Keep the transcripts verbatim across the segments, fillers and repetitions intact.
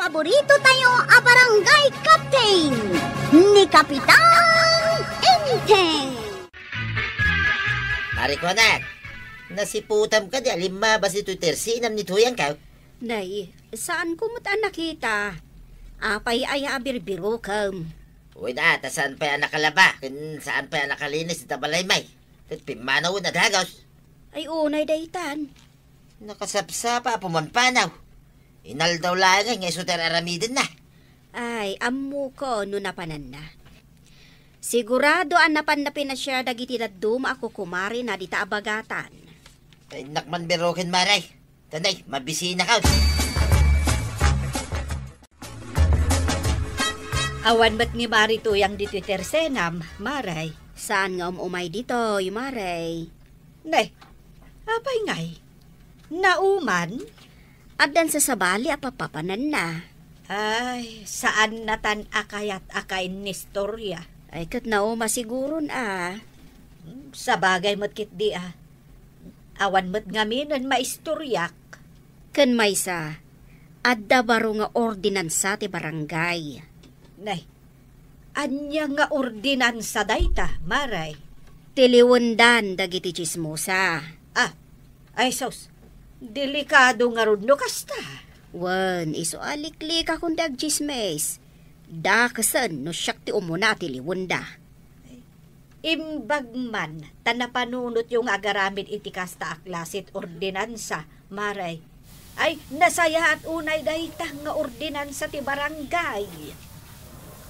Paborito tayo a barangay captain, ni Kapitan Enteng. Pare ko, anak, nasiputam ka di alimmabas itoy tersinam ni Tuyang ka? Nay, saan ko met a nakita. Apay aya a birbirokem? Uy, da, ta saan pay a nakalaba, ken saan pay a nakalinis ita balay may. Ket pimmanawen a dagus. Ay, unay daytan. Nakasapsapa a pumanpanaw. Inaldaw laeng nga isu ti ar-aramidenna. Ay, ammoko no napananna. Sigurado a napanna pinasiar dagiti dadduma a kukumarina dita a bagatan. Ay, innak man biroken, Maray. Tanay, mabisinaka. Awan met ni Mari Tuyang ditoy tersenam, Maray. Saan nga um-umay ditoy, Maray? Ne, apay ngay? Nauman? Addan sa sabali a papapananna. Ay, saan natan a kayat a kainistorya. Ay, ket nauma siguron a. Sabagay met ketdi a. Awan met ngaminen maistoryak. Ken maysa, adda baro nga ordinansa ti barangay. Nay, ania nga ordinansa dayta, Maray? Tiliwendan dagiti tsismosa. Ah, ay sus, delikado ngarud no kasta. Wen, isu a liklikakon ti agtsismis. Dakesen no siak ti umuna a tiliwenda. Imbag man ta napanunotyo nga agaramid iti kasta a klase ti ordinansa, Maray. Ay, nasayaat unay dayta nga ordinansa ti barangay.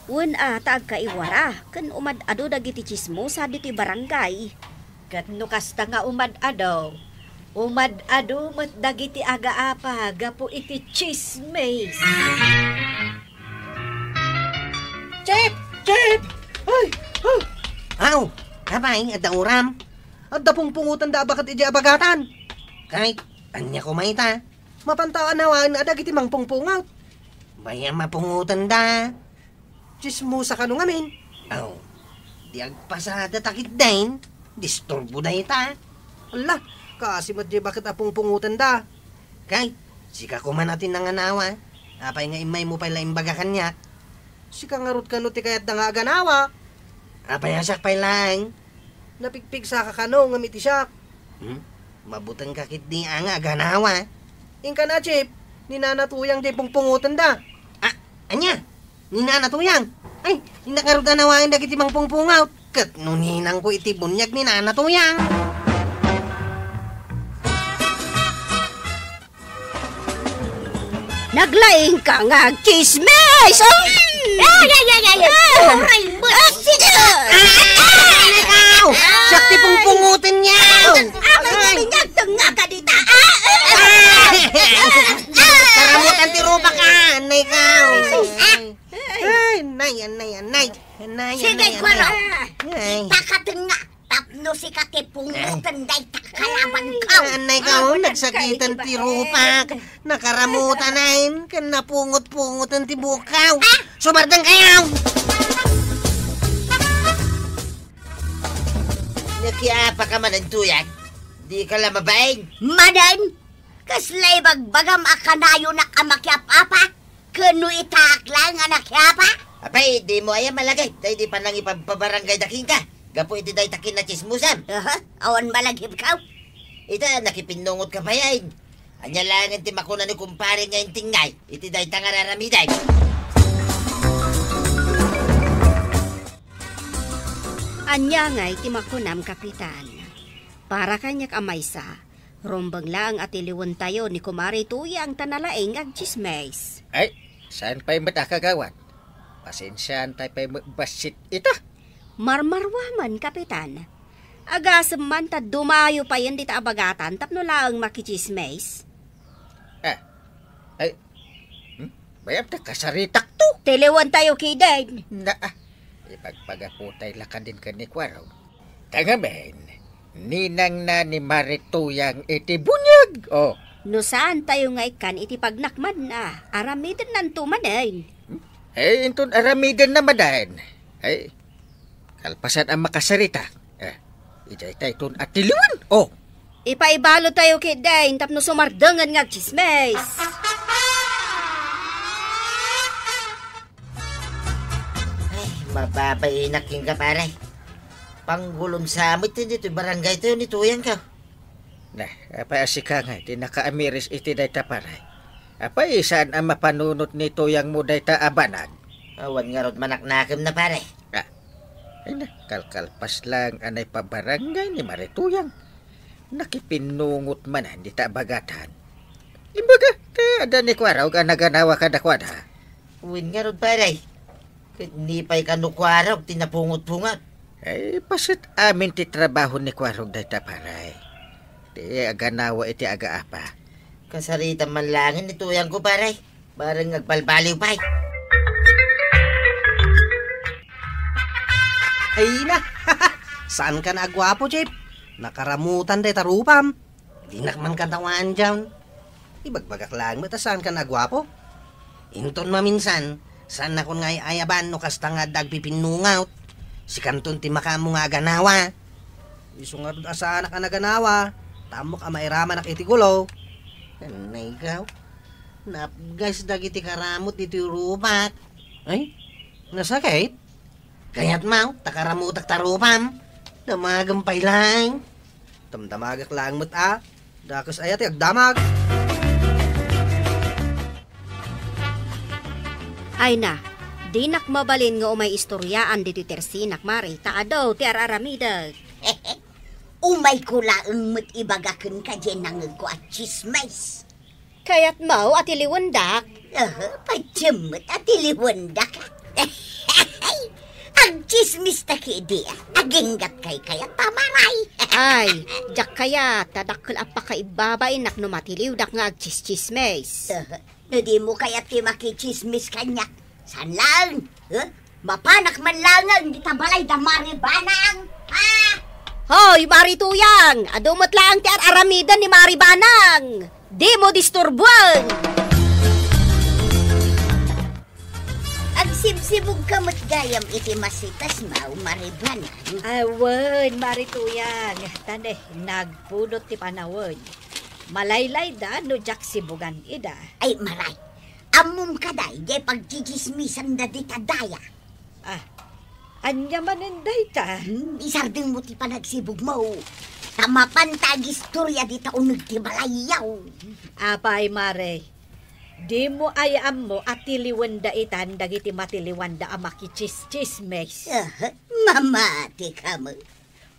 Wen a, ta agkaiwara ken umad-adu dagiti tsismosa ditoy barangay. Ket no kasta nga umad-adu, umad-adu met dagiti agaapa gapu iti tsismis. Chip! Chip! Ay! Ah! Aw, apay, adda uram? Adda pungpungotenda a baket idiay abagatan. Kay, ania koma ita? Mapanta a nawaen a dagiti mangpungpungot. Bay-am a pungotenda. Tsismosa kano ngamin? Aw, di agpasada ta ketdin. Disturbo dayta. Ala, kaasi met diay baket a pungpungotenda. Kay, sika koma ti nanganawa. Apay nga immaymo pay la imbaga kaniak? Sika ngarud kano ti kayatda nga aganawa? Apay a siak pay laeng? Napigpigsaka kano ngem iti siak? Hmm? Mabutengka ketdi a nga aganawa. Inka na, Chip, ni Nana Tuyang diay pungpungotenda. Ah, ania? Ni Nana Tuyang? Ay, innak ngarud a nawaen dagiti mangpungpungot. Ket no ninangko iti buniag ni Nana Tuyang. Naglaingka nga agtsismis! Oh! Ay, ay, ay, ay, ay! Ah! Aray mo! Ah, sige! Ah! Ay, ikaw! Siak ti pungpungotenyo! Aray! Aray, nagtengngaka dita! Ah! Ah! Ah! Karamutan ti rupaka! Nay, ikaw! Ah! Ay, nay, anay, anay. Anay, sige, anay, kuwaro. Anay. Ay. Pakatengnga. Tapno sika ti pungoten dayta kalabanko. Anay ka, oh, nagsakitan ti rupak. Nakaramutan ken napungot-pungotan ti bukaw. Ah! Sumardeng kayo! Nakiapa ka man, Tuyang. Di ka la mabain? Maden? Kasla ibagbagam a kanayonak a makiap-apa? Ken no itak laeng a nakiapa? Apay, dimo aya malagip daydi panangipabpabarangayda kenka gapu iti dayta kinatsismosam? Aha, awan malagipkaw. Ita, nakipinnungotka pay. Ania laengen ti makuna ni kumpare nga intingngay iti dayta nga ar-aramidem? Ania ngay ti makunam, Kapitan? Para kaniak a maysa, rumbeng laeng a tiliwentayo ni Kumare Tuyang ta nalaing nga agtsismis. Ay, saan pay met a kagawad? Pasensiaantay pay met bassit ita. Marmaruamen, Kapitan. Agasem man ta dumayo payen dita a bagatan tapno laeng makitsismis. Ah, ay, hmm? Bay-am ta kasaritakto. Tiliwentayo ketdin. Na, ah, ipagpagaputay la kadin ken ni Kuwaro. Ta ngamin, ninangna ni Mare Tuyang iti buniag, oh. No saantayo nga ikkan iti pagnakmanna, aramidennanto manen. Hmm? Eh, inton aramidenna manen. Eh, kalpasan a makasarita. Eh, idiay tayton a tiliwen, oh. Ipaibalutayo ketdin tapno sumardengen nga agtsismis. Mababainak kenka, pare. Panggulom sa met ditoy barangay tayo ni Tuyang ka. Nah, apay a sika nga, di nakaamiris iti dayta, pare. Apay, saan a mapanunot ni Tuyang mo dayta a banag? Awan ngarud manaknakem na, pare. Ah, ay na, kalkalpas lang anay pabarangay ni Mari Tuyang. Nakipinnungot manen dita bagatan. Imbaga, ta adda ni Kuarog a naganawa kadakuada. Wen ngarud, pare. Ket ni pay kano Kuarog ti napungot-pungot. Ay, paset amin ti trabaho ni Kuarog dayta, pare. Ti aganawa iti agaapa. Kasaritam man laengen ni Tuyang ko, pare. Bareng agbalbaliw pay. Ay na! Saan ka na aguapo, Jeep? Nakaramutan dayta rupam. Dinak man katawaan diay. Ibagbagak laeng met a saan ka na aguapo. Inton maminsan, saan nakon nga ay-ayaban no kasta nga adda agpipinnungot. Sikanton ti makaammo nga aganawa. Isu ngarud a saanak a naganawa, ta ammok a mairamanak iti gulo. Anay ka, napgas dagiti karamut ditoy rupak. Ay, nasakit? Kayatmo, ta karamutak ta rupam. Damagem pay laeng. Damdamagak laeng met a. Dakes aya ti agdamag. Ay na, dinak mabalin nga umay istoriaan ditoy tersinak, Mari, ta adu ti ar-aramidek. Umayko laeng met ibaga kenka diay nangegko a tsismis. Kayatmo a tiliwendak? Aha, patiem met a tiliwendak. Agtsismis ta kidi, aginggat kay kayat pamaray. Ay, diak kayat, ta dakkel a pakaibabainak no matiliwdak nga agtsistsismis. Aha, no dimo kayat ti makitsismis kaniak, saan laeng, eh? Mapanak man laengen dita balay da Mari Banang, ha? Hoy, Mari Tuyang! Adu met laeng ti ar-aramiden ni Mari Banang! Dimo disturboen! Agsibsibugka met gayam iti masitasmo, Mari Banang. Awan, Mari Tuyang. Tane, nagpudot ti panawen. Malaylayda no diak sibugan ida. Ay, Mari, ammom kadi diay pagtsitsismisanda dita daya? Ah, ania manen dayta? Hmm, isardengmo ti panagsibugmo. Ta mapanta agistoria dita uneg ti balayyo. Apay, Mari, dimo aya ammo a tiliwenda itan dagiti matiliwanda a makitsistsismis? Aha, mamatika met.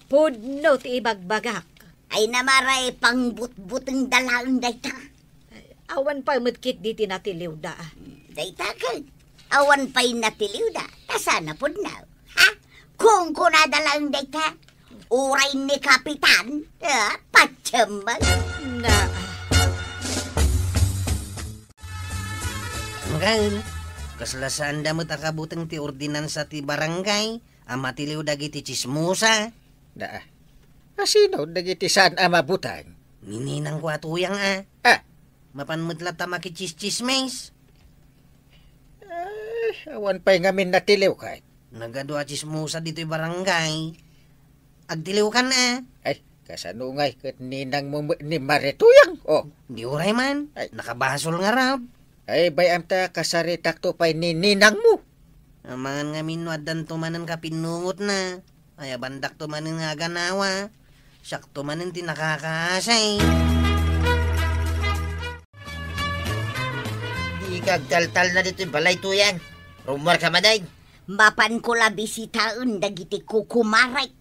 Pudno ti ibagbagak. Ay, Mari, pangbutbutengda laeng dayta. Awan pay met ketdi ti natiliwda. Dayta ket, awan pay natiliwda, ta saan a pudno. Ha? Kunkunada laeng dayta. Uray ni Kapitan, ah, patiem met. Na. Anggal, kasla saanda met a kabuteng ti ordinansa ti barangay a matiliw dagiti tsismosa? Daa. Asino dagiti saan a mabuteng? Ni ninangko a Tuyang a. Ah. Mapan met latta makitsistsismis. Ay, awan pay ngamin natiliw ket. Nagadu a tsismosa ditoy barangay. Agtiliwkan a. Ay, kasano ngay ket ninangmo met ni Mari Tuyang? Oh. Di uray man. Ay. Nakabasol ngarud. Ay, bay-am ta kasaritakto pay ni ninangmo. Amangan ngamin no addanto manen kapinnungotna. Ayabandakto manen nga aganawa. Siakto manen ti nakakaasay. Dika agtaltalna ditoy balay, Tuyang. Rummuarka manen. Mapanko la bisitaen dagiti kukumarek.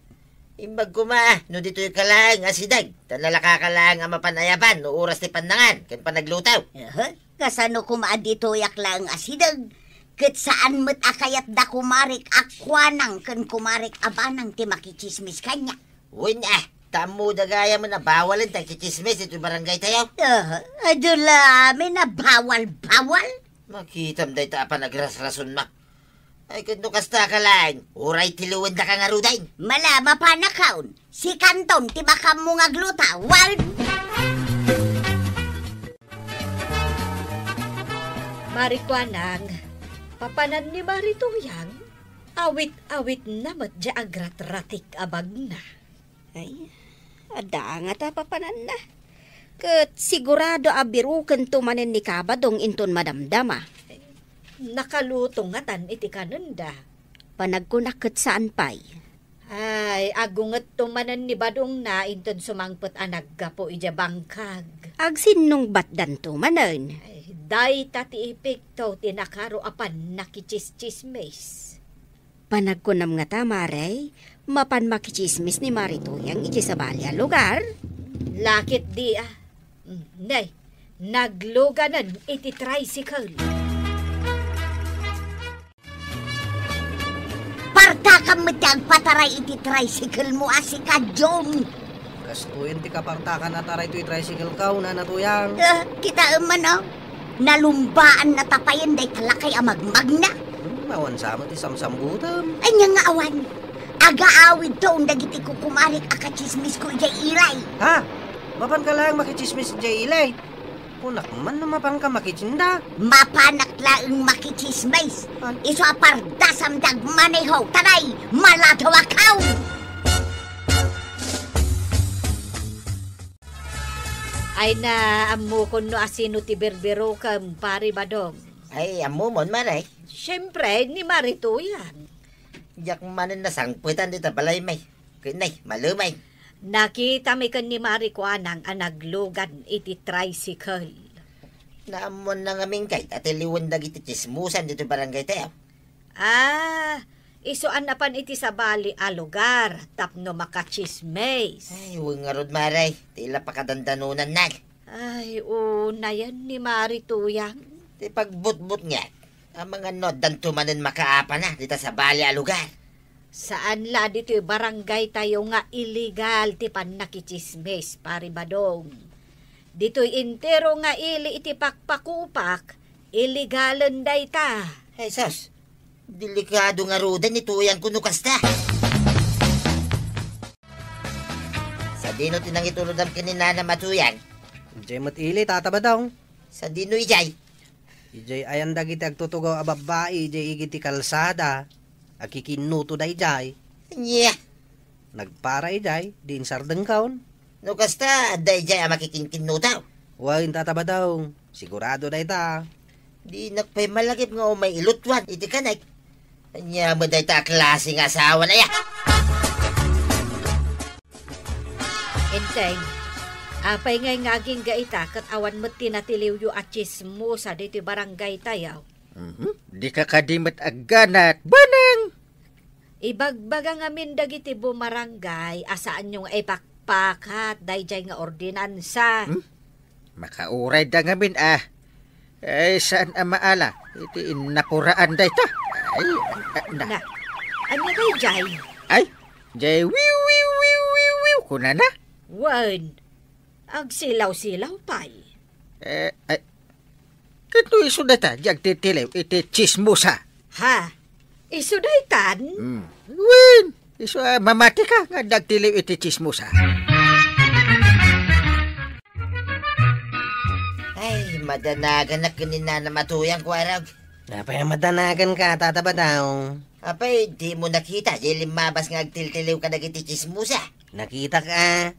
Imbag koma, no ditoyka laeng a sideg, ta nalakaka laeng a mapan ayaban no oras ti pannangan ken panagluto. Aha. Kasano koma a ditoyak laeng a sideg? Ket saan met a kayat da kumarek a kuanang ken kumarek a banang ti makitsismis kaniak. Wen, ah, ta ammoda gayam a bawalen ti akitsismis ditoy barangay tayo. Ah, adu la amin a bawal-bawal. Makitam dayta a panagrasrasonmo. Ay, ket no kasta ka laeng, uray tiliwendaka ngaruden. Mala, mapanakon. Sikanton ti makaammo nga agluto, wen. Mari Kuanang, papanan ni Mari Tuyang, awit-awitna met diay agratratik a bagna. Ay, adda ngata papananna. Ket sigurado a birukento manen ni Kabadong inton madamdama. Nakaluto ngatan iti kanenda. Panagkunak ket saan pay. Ay, agungetto manen ni Badongna inton sumangpet a naggapu idiay bangkag. Agsinnungbatdanto manen. Ay, dayta ti ipikto ti nakaro a pannakitsismis. Panagkunam ngata, Mare, mapan makitsismis ni Mari Tuyang iti sabali a lugar? Lakit di, ah. Mm, nay, nagluganen iti tricycle. Partakam met ti agpataray iti tricycle mo a si Kadyong. Kastoyen ti kapartakan a taray toy tricycle kaw, Nana Tuyang. Eh, kitaem man, oh. Nalumbaan na tapayen dayta lakay a magmagna. Hmm, awan sa met ti samsambutem. Ania nga awan? Agaawidton dagiti kukumarik a katsismisko idiay ilay. Ha? Mapanka laeng makitsismis idiay ilay? Kunak man no mapanka makitinda. Mapanak laeng makitsismis. Ay. Isu a pardasam ti agmaneho, taray, maladawakaw! Ay na, ammokon no asino ti birbirokem, Pari Badong. Ay, ammomon, Mare. Siempre, ni Mari Tuyang. Diak manen nasangpetan dita balay, may. Ket nay, malumay. Nakitami ken ni Mari Kuanang a naglugan iti tricycle. Naammoanna ngamin kay ta tiliwen dagiti tsismosan ditoy barangay tayo. Ah, isu a napan iti sabali a lugar tapno makatsismis. Ay, wen ngarud, Mare. Ti la pakadandanonanna. Ay, unayen ni Mari Tuyang. Ti pagbutbutnget, amangan no addanto manen makaapana dita sabali a lugar. Saan la ditoy barangay tayo nga illegal ti pannakitsismis, Pari Badong. Ditoy entero nga ili iti Pakpakupak, ilegalen dayta. Jesus, delikado ngaruden ni Tuyang kuno kasta. Sadino ti nangiturudam ken ni Nanam a Tuyang? Idiay met ili, Tata Badong. Sadino idiay? Idiay ayan dagiti agtutugaw a babbai idiay igid ti kalsada. Agkikinnuto daydiay. Ania? Nagpara idiay, di insardengkaon. No kasta, adda idiay a makikinkinnuto? Wen, Tata Badong. Sigurado dayta. Dinak pay malagip nga umay ilutwan iti kanek. Ania met dayta a klase nga asawa na ya? Enteng, apay ngay nga agingga ita ket awan met ti natiliwyo a tsismosa ditoy barangay tayo? Mhm. Dika kadi met agganat, Banang! Ibagbaga ngamin dagiti bumarangay a saanyo nga ipakpakat daydiay nga ordinansa. Hmm? Makaurayda ngamin a. Ay, saan a maala iti innapuraan dayta? Ay, a, a, na. Na, ania daydiay? Ay, jay wiw, wiw, wiw, wiw, wiw, kunana? Wen, agsilaw-silaw pay. Eh, ay, ket no isu dayta, di agtitiliw iti tsismosa. Ha? Isu daytan? Hmm. Wen, isu a mamati ka nga adda agtiliw iti tsismosa. Ay, madanaganak ken ni Nanam a Tuyang, Kuarog. Apay a madanaganka, Tata Badong? Apay, dimo nakita, di limmabas nga agtiltiliw kadagiti tsismosa? Nakitak a.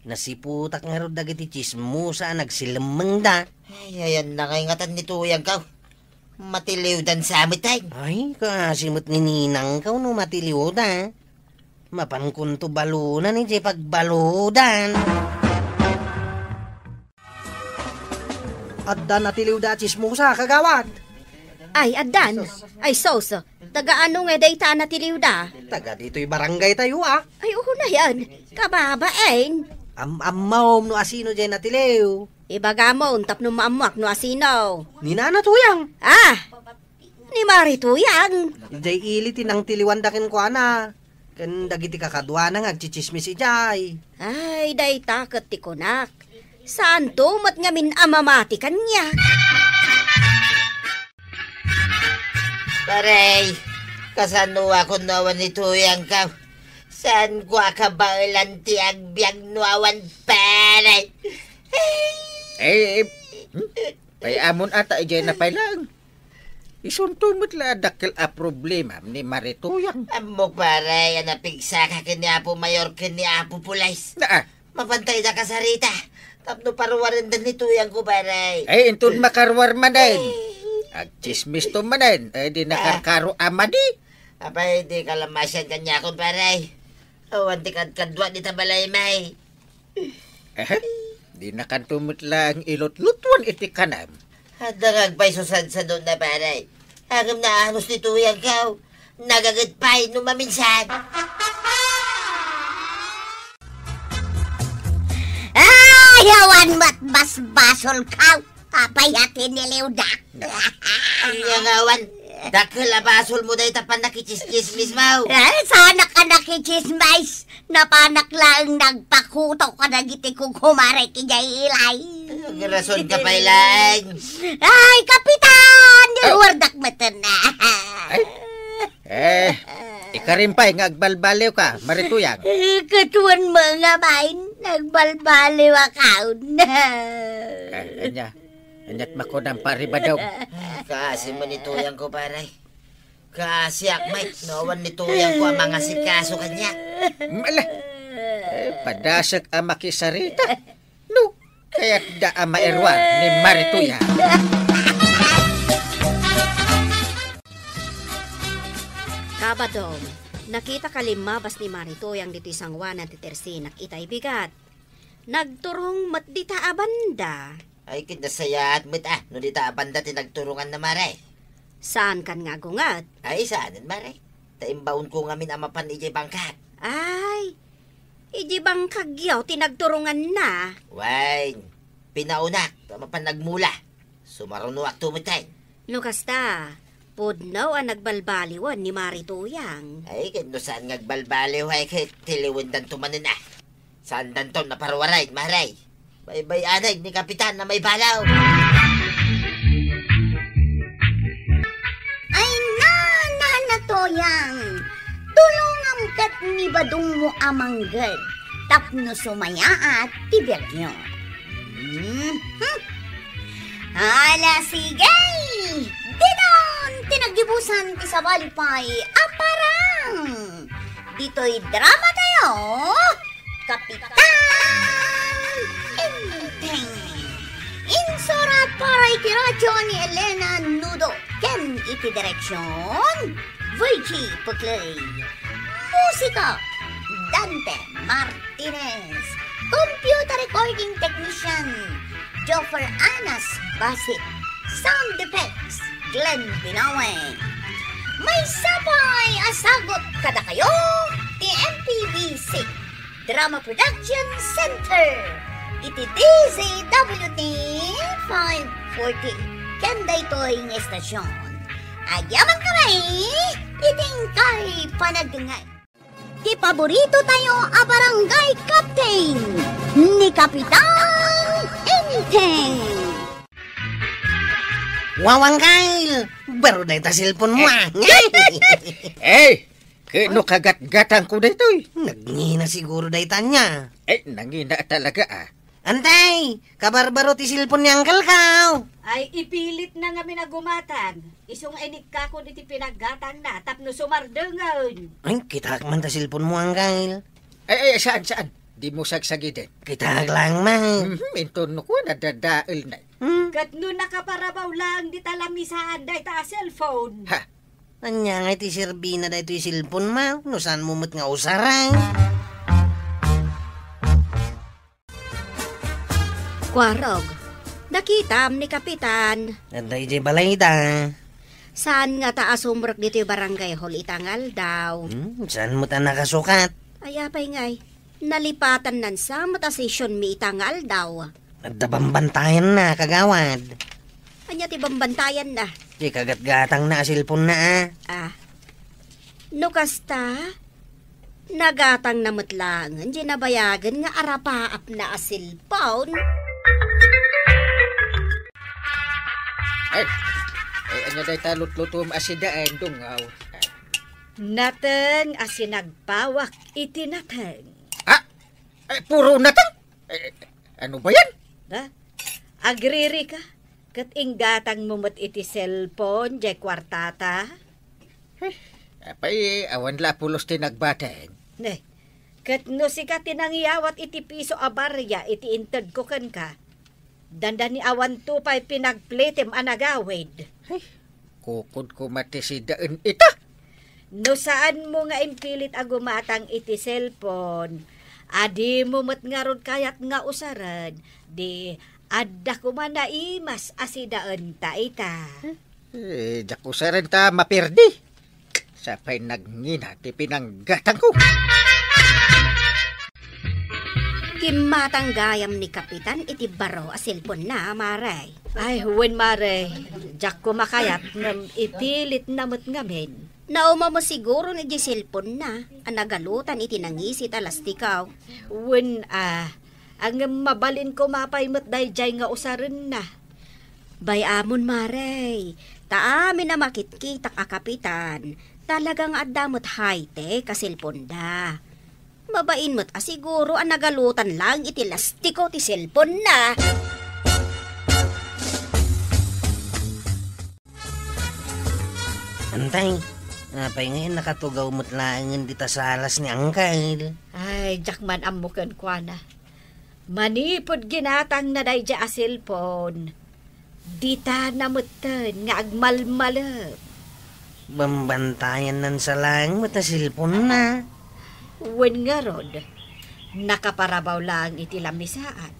Nasiputak ngarud dagiti tsismosa a nagsilemmengda. Ay, ayanna ngay ngatan ni Tuyangko. Matiliwdan sa met ay. Ay, kaasi met ni Ninangko no matiliwda. Mapankonto balonan idiay pagbalodan. Adda natiliwda a tsismosa, kagawad. Ay, addan. Ay, sus. Taga ano nga dayta a natiliwda? Taga ditoy barangay tayo, ah. Ay, unayan. Kababain. Am-, ammom no asino jay natiliw. Ibagamon tapno maammoak no asino. Ni Nana Tuyang. Ah! Ni Mari Tuyang. Jay ili ti nangtiliwanda kenkuana. Ken dagiti kakaduana nga agtsitsismis idiay. Ay, dayta ket ti kunak. Saanto met ngamin a mamati kaniak. Pare, kasano a kun no awan ni Tuyangko? Saanko a kabaelan ti agbiag no awan, pare? Eh, eh, hmm? Ay, amon ata, idiay na pay lang. Isunto met la a dakkel a problema ni Mari Tuyang. Ammok, pare, a napigsaka ken ni Apo Mayor ken ni Apo Pulis. Naa. Mapantay da kasarita. Tapno paruwarenda ni Tuyangko, pare. Ay, inton makaruar manen. Agtsismis to manen. Ay, di nakarkaro a madi. Apay, dika la masian kaniak, kumpare? Awan ti kadkaduak dita balay, may. Eh, dinakanto met laeng ilutlutuan iti kanam. Adda nga agpayso sadsadona, pare. Ngem naanos ni Tuyangko. Nagaget pay no maminsan. Ay, awan met basbasolko. Apay a tiniliwda. Ania nga awan, dakkel a basolmo dayta pannakitsismismo. Eh, saanak a nakitsismis. Napanak laeng nagpakuto kadagiti kukumarek idiay ilay. Ay, agrason ka pay laeng. Ay, Kapitan! Ah. Niluardak metten. Ay. Eh, ikarim pay nga agbalbaliwka, Mari Tuyang. Eh, katuan mo nga bain, nagbalbaliw a kaon. Eh, ania? Aniat makunam, Pari Badong? Kaasi mo ni Tuyangko, pare. Kaasiak met no awan ni Tuyangko a mangasikaso kaniak. Mala. Eh, padasek a makisarita. No, kayatda a mairuar ni Mari Tuyang. Kabadong, nakita ka limmabas ni Mari Tuyang ditoy sangoanan ti tersinak itay bigat. Nagturong met dita a banda. Ay, ket nasayaat met, ah, no dita a banda ti nagturonganna, mare. Saankan nga agunget? Ay, saanen, mare. Ta imbaonko ngamin a mapan idiay bangkag. Ay, idiay bangkagyo ti nagturonganna. Wen, pinaunak ta mapan nagmula. Sumarunoakto metten. No kasta, pudno a nagbalbaliwen ni Mari Tuyang. Ay, ket no saan nga agbalbaliw, ay, ket tiliwendanto manen, ah. Saandanton a paruaren, mare. Baybay-anen ni Kapitan a maibalaw. Ay, na, na, na, Tuyang. Tulongam ket ni Badongmo a mangged tapno sumayaat ti biagyo. Mhm. Ala, sige! Didon ti naggibusan ti sabali pay a parang. Ditoy drama tayo, Kapitan Enteng. Insurat para iti radyo ni Elena Nudo ken iti direksyon, Virgie Puclay. Musika, Dante Martinez. Computer recording technician, Joffer Anas Basit. Sound effects, Glenn Binawe. Maysa pay a sagut kadakayo ti M P B C Drama Production Center iti D Z W T five forty ken daytoy nga estasyon. Agyaman kami iti inkay panagdengngeg. Ti paborito tayo a barangay captain, ni Kapitan Enteng. Wawang Kyle, baro dayta cellphone mo, ah. Eh, ket no kagatgatangko daytoy. Nagngina siguro dayta nia. Eh, nangina talaga, ah. Antay, kabarbaro ti cellphone ni Uncle Kao. Ay, ipilitna ngamin a gumatang. Isu nga inikkakon iti pinaggatangna tapno sumardengen. Ay, kitaak man ta cellphone mo, Uncle. Ay, ay, saan, saan? Dimo sagsagiden. Kitaak lang, ma. Mhm, inton no kuan, nadadaelna. Hmm. Ket no nakaparabaw laeng dita lamisaan dayta a cellphone. Ha? Ania nga iti serbina daytoy cellphone, ma? No saan mo met nga usaran? Kuarog, nakitam ni Kapitan. Adda idiay balayda. Saan ngata a sumrek ditoy barangay hall ita nga aldaw? Hmm, saan met a nakasukat? Ay, apay ngay, nalipatannan sa met a session mi ita nga aldaw. Adda bambantayanna, kagawad. Ania ti bambantayanna? Ti kagatgatangna a cellphone na, ah. Ah. No kasta, nagatangna met laengen diay nabayagen nga arapaapna a cellphone. Ay, ay, ania dayta lutlutom a sidaen, dungaw? Nateng a sinagpawak iti nateng. Ah, eh, puro nateng? Eh, ano ba yan? Ba? Agriri ka? Ket inggatang mo met iti cellphone, jay kuartata? Eh, apay, awan la pulos ti nagbateng. Ne, ket no sika ti nangiyawat iti piso a barya iti intedko kenka, dandani awanto pay pinagplitem a nagawid. Ay, kukud ko mati sidaen ita. No saanmo nga impilit a gumatang iti cellphone, a dimo met ngarud kayat nga usaren, di adda koma naimas a sidaenta ita. Eh, diak usaren ta maperdi. Sapay nagngina ti pinanggatangko. Kimmatang gayam ni Kapitan iti baro a cellphone na, Mare. Ay, wen, Mare. Diak koma kayat ngem ipilitna met ngamin. Nauma mo siguro ni di cellphone na a nagalutan iti nangisit a lastikaw. Wen, a, ngem mabalin koma pay met daydiay nga usarenna. Bay-amon, Mare, ta amin a makitkitak a Kapitan, talaga nga adda met high-tech a cellphone da. Mabain met a siguro a nagalutan laeng iti lastiko ti cellphone na. Antay, apay ngay a nakatugaw met laengen dita salas ni Angkel? Ay, diak man ammo kenkuana. Manipud ginatangna daydiay a cellphone, dita na metten nga agmalmalep. Bambantayannan sa laeng met a cellphone na. Wen ngarud, nakaparabaw laeng iti lamisaan.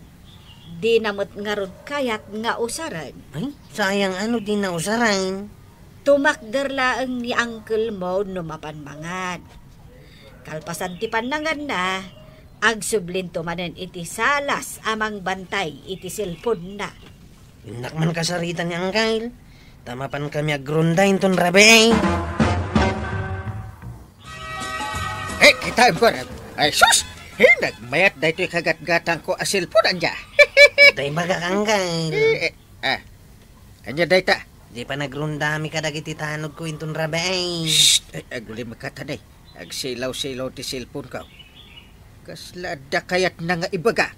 Dina met ngarud kayat nga usaren. Ay, sayang a no dina usaren. Tumakder laeng ni uncle mo no mapan mangan. Kalpasan ti pannanganna, agsublinto manen iti salas a mangbantay iti cellphone na. Innak man kasarita ni Angkel, ta mapan kami agrunda inton rabii. Eh, kitaem ko, Rab. Ay, sus! Eh, nagmayat daytoy kagatgatangko a cellphone, ania? Tay bagak, Angkel. Eh, eh, ah. Ania dayta? Di pa nagrundami kadagiti tanodko inton rabii. Shh! Ay, agulim ka, tanay. Agsilaw-silaw ti cellphone ko. Kasla adda kayatna nga ibaga?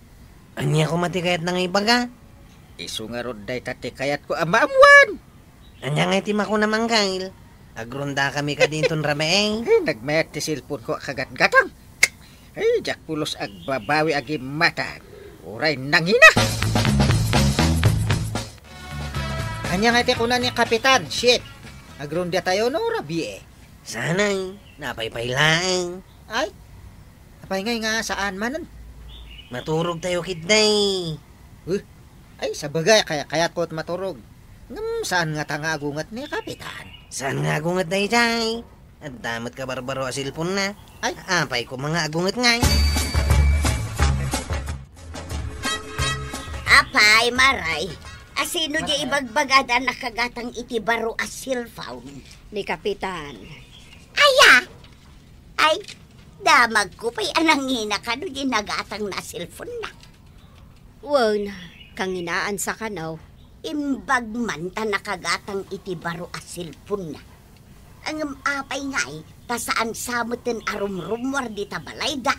Ania koma ti kayatna nga ibaga? Isu ngarud dayta ti kayatko a maammuan. Ania ngay ti makunam, Angkel? Agrunda kami kadi inton rabii. Eh, nagmayat ti cellphone ko a kagatgatang. Eh, diak pulos agbabawi a gimmatag. Uray nangina. Ania ngay ti kuna ni Kapitan, Chief? Agrunda tayo no rabii? Sanay, napaypay laeng. Ay, apay ngay nga saan manen? Maturog tayo, kidnay. Huh? Ay, sabagay, kaya, kayatko ti maturog. Ngem saan ngata nga agunget ni Kapitan? Saan nga agunget daydiay? Adda met kabarbaro a cellphone na. Ay. Apay koma nga agunget ngay? Apay, Maray, asino di ibagbagada a nakagatang iti baro a cellphone? Ni Kapitan. Aya? Ay, damagko pay a nangina kano di nagatang na cellphone na. Wen, kanginaan sa kano. Imbag man ta nakagatang iti baro a cellphone na. Ngem apay ngay, ta saan sa meten a rumrummuar dita balayda?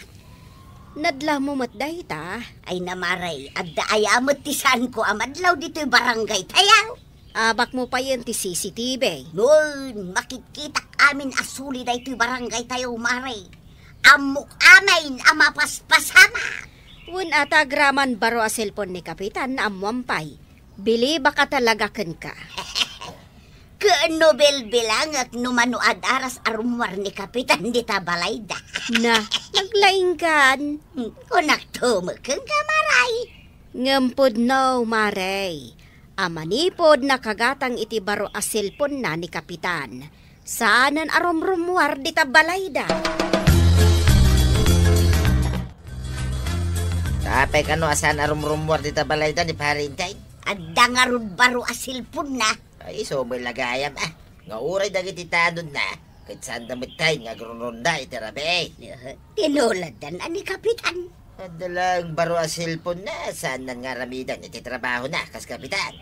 Nadlaw mo met dayta? Ay, Maray, adda aya met ti saanko a madlaw ditoy barangay tayo? Abak mo payen ti C C T V. Wen, makitkitak amin a suli daytoy barangay tayo, Maray. Ammok amin a mapaspasamak. Wen, a ta agraman baro a cellphone ni Kapitan, naammoan pay. Bilibak a talaga kenka. Ken no bilbilangek no mano a daras a rummuar ni Kapitan dita balayda. Na, naglaingkan. Hmm, kunak tumeken ka, Maray. Ngem pudno, Maray, a manipud nakagatang iti baro a cellphone na ni Kapitan, saanen a rumrummuar dita balayda. Apay kano a saan a rumrummuar dita balayda ni Pare Intay? Adda ngarud baro a cellphone na. Ay, isu met la gayam, a. Nga uray dagiti tanodna, ket saanda met tayen nga agrungrunda iti rabii. Tinuladdan a ni Kapitan. Adda laeng baro a cellphone na, saanna nga aramidan iti trabahona, kas Kapitan.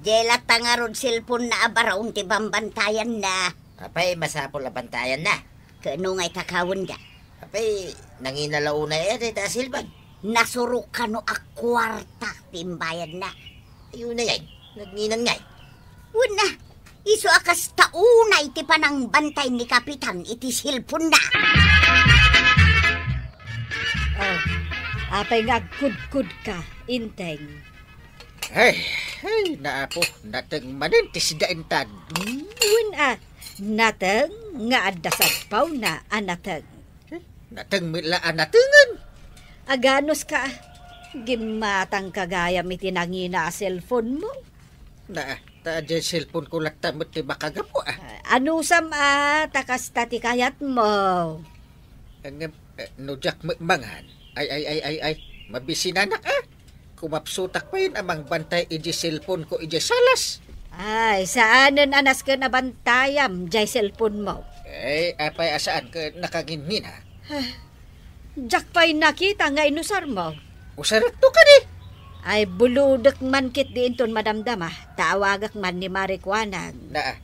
Diay latta ngarud cellphone na a baro ti bambantayanna. Apay, masapul a bantayanna. Ket no ngay ta kawenda? Apay, nangina la unay a dayta a cellphone? Nasurok kano a kuarta ti imbayadna. Ay, unay, nagnginan ngay. Wen a, isu a kasta unay ti panangbantay ni Kapitan iti cellphone na. Oh, apay nga agkudkod ka, Inteng? Ay, ay, naapo, nateng manen ti sida intad. Wen a, nateng nga adda sadpawna a nateng. Eh, nateng met la a natengen. Aganuska, gimmatangka gayam iti nangina a cellphone-mo. Na, ta diay cellphone-ko latta met ti makagapu, ah. Ah, anusam a ta kasta ti kayatmo? Ngem, eh, no diak met mangan, ay, ay, ay, ay, ay, mabisinanak, ah. Kumapsutak payen a mangbantay iti cellphone-ko idiay salas. Ay, saanen a nasken a bantayam diay cellphone-mo. Eh, apay a saan ket nakangingina? Ah, diak pay nakita nga inusarmo. Usarekto kadi. Ay, buludek man ketdi inton madamdama, ta awagak man ni Mari Kuanang. Naa,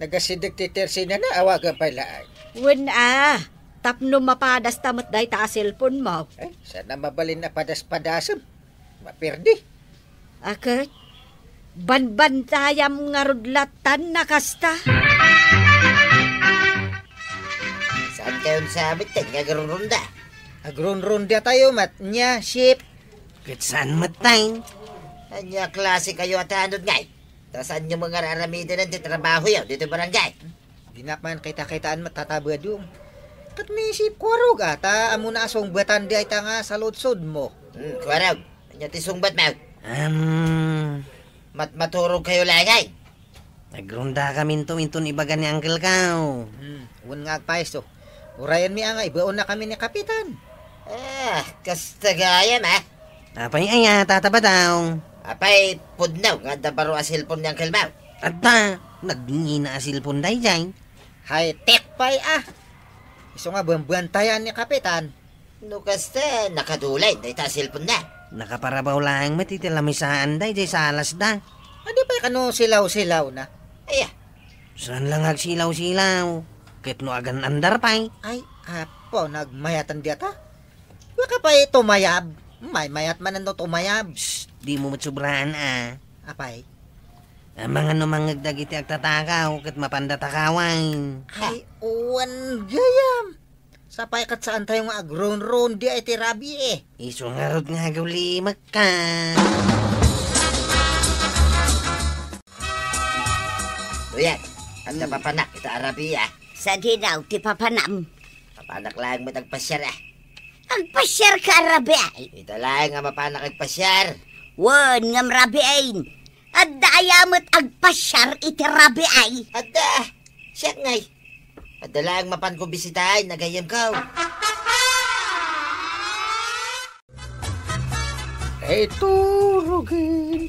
nagasideg ti tersinana, awagan pay laeng. Wen a, tapno mapadasta met dayta a cellphone-mo. Eh, saan a mabalin a padas-padasem? Maperdi. Aket, banbantayam ngarud lattan a kasta. Saan kayon sa metten nga agrunrunda? Agrunrunda tayo, mat, nia, sip. Ket saan met tayo? Ania klase kayo a tanod ngay? Ta saanyo met nga ar-aramiden ti trabahoyo ditoy barangay? Dinak man kita-kitaan met tatabadong. Ket ni sip Kuarog a, ta ammona a sungbatan dayta nga saludsodmo. Hmm, Kuarog, ania ti sungbatmo? Am. Mat-, maturog kayo laeng ay? Nagrundakaminto inton ibaga ni uncle-ko. Hmm, wen nga agpayso. Urayenmi a nga ibaonnakami ni Kapitan. Ah, kasta gayam, ah. Apay aya, Tata Badong? Apay, pudno nga adda baro a cellphone ni uncle-mo? Adda, nangina a cellphone daydiay. High-tech pay, ah. Isu nga banbantayan ni Kapitan. No kasta, nakadulayen dayta a cellphone-na. Nakaparabaw laeng met iti lamisaan daydiay salasda. Adi pay kano silaw-silawna? Aya. Saan la nga agsilaw-silaw? Ket no agan-andar pay? Ay, apo, nagmayatan diata? Wa ka pay tumayab? Maymayat manen no tumayab. Shh, dimo met sobraan, a. Apay? Amangan no mangngeg dagiti agtatakaw ket mapanda takawan. Ay, wen gayam. Sapay ket saantayo nga agrunrunda iti rabii, e. Isu ngarud nga agawlimekka. Kuya, adda papanak ita a rabii, a. Sadino ti papanam? Papanak laeng met agpasiar, a. Agpasiarka a rabii? Ita laeng a mapanak agpasiar. Wen, ngem rabii. Adda aya met agpasiar iti rabii? Adda. Siak ngay. Adda laeng mapanko bisitaen, gayyemko. Ay, turugen,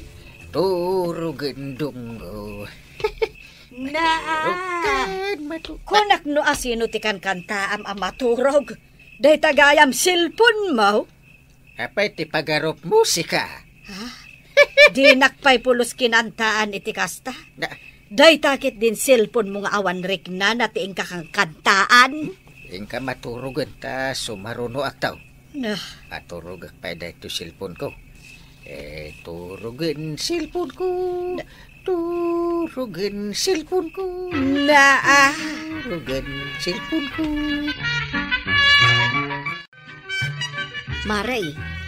turugen, Dunggo. Naa. Maturugen, matu- Kunak no asino ti kankantaam a maturog. Dayta gayam cellphone-mo? Apay ti pagarup musika? Ha? Dinak pay pulos kinantaan iti kasta. Na- Dayta ketdin cellphone-mo nga awan riknana ti inka kankantaan. Inka maturugen ta sumarunoak taw. Nah. Maturogak pay daytoy cellphone-ko. Eh, turugen cellphone-ko. Na- Turugen cellphone-ko. Naa. Turugen cellphone-ko. Mare,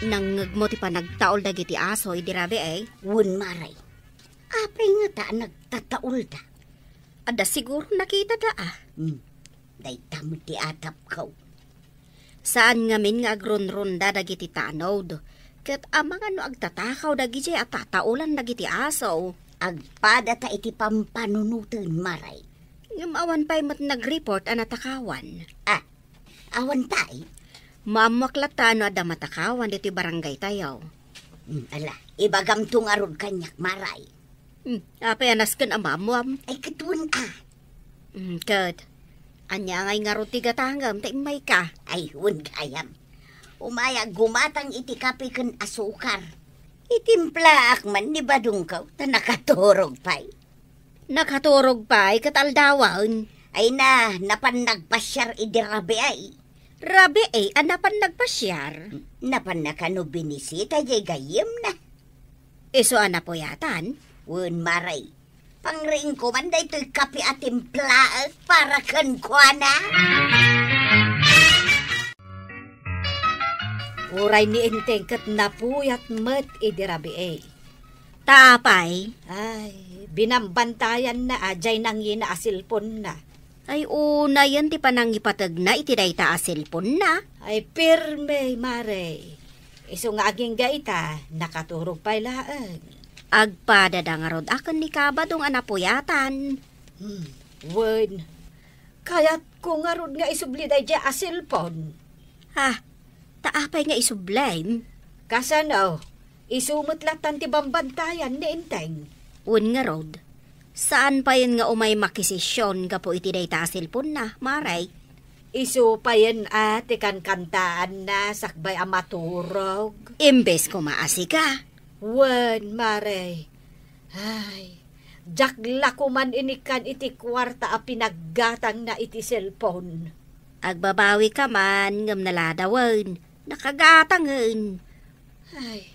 nangngegmo ti panagtaul dagiti aso idi rabii, e? Wen, mare. Apay ngata a nagtataulda? Adda siguro nakitada, a. Hmm. Dayta met ti atapko. Saan ngamin nga agrunrunda dagiti tanod, ket amangan no agtatakaw dagidiay a tataulan dagiti aso. Agpadata iti pampanunoten, mare. Ngem awan pay met nag-report a natakawan. A, Awan pay? Maammoak latta no adda matakawan ditoy barangaytayo. Hmm, ala, ibagamto ngarud kaniak, mare. Hmm, apay a nasken a maammoam? Ay, ket wen a. Hmm, ket, ania ngay ngarud ti gatangem ta immayka? Ay, wen gayam. Umay a gumatang iti kape ken asukar. Itimplaak man ni badongko ta nakaturog pay. Nakaturog pay ket aldawen. Ay na, napan nagpasiar idi rabii. Rabii a napan nagpasiar? Napan na kano binisita diay gayyemna. Isu a napuyatan? Wen, mare. Pangriingko man daytoy kape a timplaek para kenkuana. Uray ni Enteng ket napuyat met idi rabii. Ta apay? Ay, binambantayanna a diay nangina a cellphone-na. Ay, unayen ti panangipategna iti dayta a cellphone-na. Ay, pirme, Mare. Isu nga agingga ita, nakaturog pay laeng. Agpadada ngarud a ken ni Kabadong a napuyatan. Hmm, wen. Kayatko ngarud nga isubli daydiay a cellphone. Ha? Ta apay nga isublim? Kasano? Isu met lattan ti bambantayan ni Enteng. Wen ngarud, saan payen nga umay makisesion gapu iti dayta a cellphone-na, Mare? Isu payen a ti kankantaanna sakbay a maturog. Imbes koma a sika. Wen, Mare. Ay, diak la koman inikkan iti kuarta a pinaggatangna iti cellphone. Agbabawika man, ngem naladawen, nakagatangen. Ay,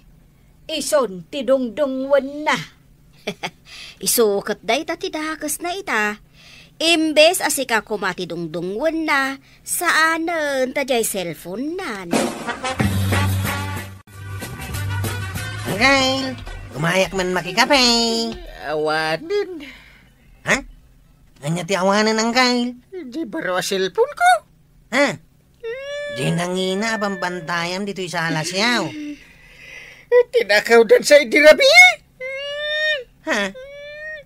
isun ti dungdungwenna. Isu ket dayta ti dakesna ita. Imbes a sika koma ti dungdungwenna, saanen ta diay cellphone-nan. Angkel, umayak man makikape. Awanen. Ha? Ania ti awanen, Angkel? Di baro a cellphone-ko. Ha? Di nangina a bambantayam ditoy sala siyaw. Tinakawdan sa idi rabii. Ha?